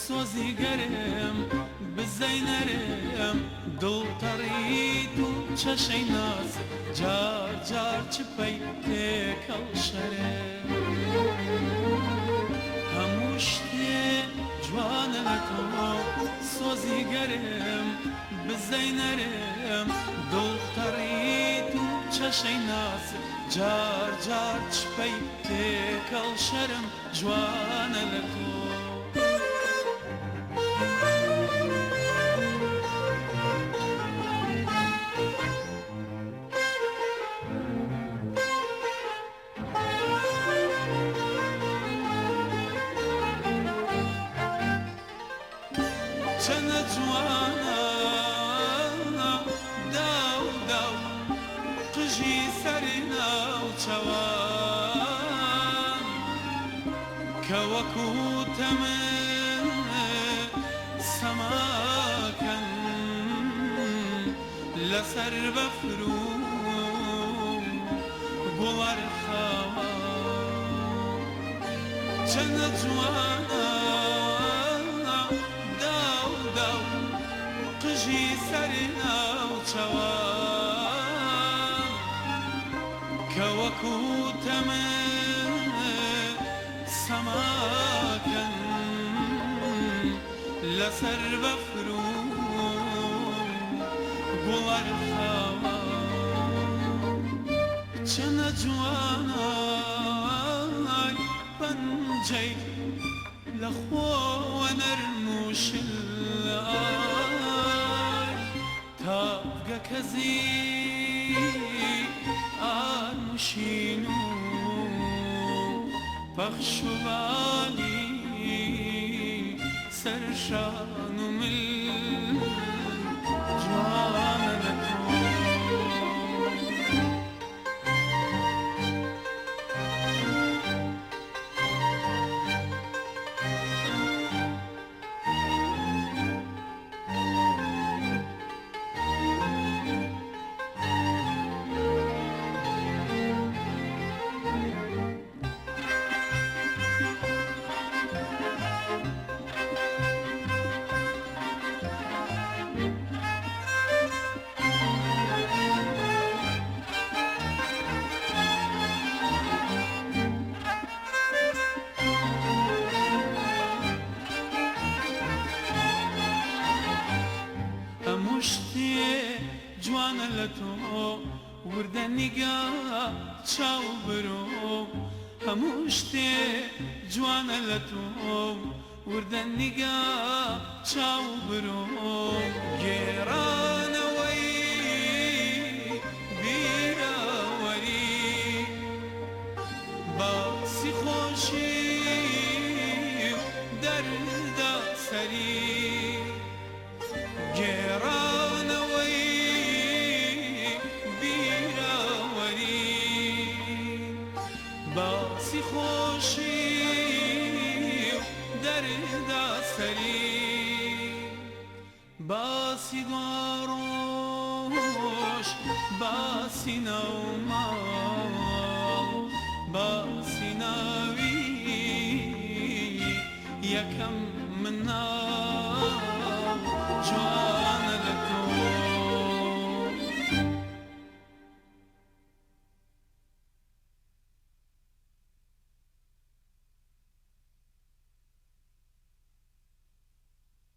سۆزی گەرم بزەی نەرم دڵ تەڕیت و چەشەی ناز جار جار چپەی تێکەڵ شەرم هەموو شتێ جوانە لە تۆ سۆزی گەرم بزەی نەرم دڵ تەڕیت و چەشەی ناز جار جار چپەی تێکەڵ شەرم جوانە لە تۆ. چەنە جوانە داو داو قژی سەر ناوچەوان کە وەکو تەمن سەماکەن لەسەر بەفر و گوڵەرخاوان. چەنە جوانە داو داو قژی سەر ناوچەوان کە وەکو تەمن سەماکەن لەسەر بەفر و گوڵەرخاوان. چەنە جوانە پەنجەی لە خۆوە نەرم و شل ئای تاڤگە کەزی ئارمشین و پەخش و بالی سەر شان و مل جوانە لە تۆ. هەموو شتێ جوانە لە تۆ وردە نیگا چاو برۆ هەموو شتێ جوانە لە تۆ وردە نیگا چاو برۆ گێڕانەوەی بیرەوەری باسی خۆشی و دەردە سەری گێڕانەوەی بیرەوەری باسی خۆشی و دەردە سەری باسی دواڕۆژ باسی ناوماڵ باسی ناوی یەکەم مناڵ جوانە.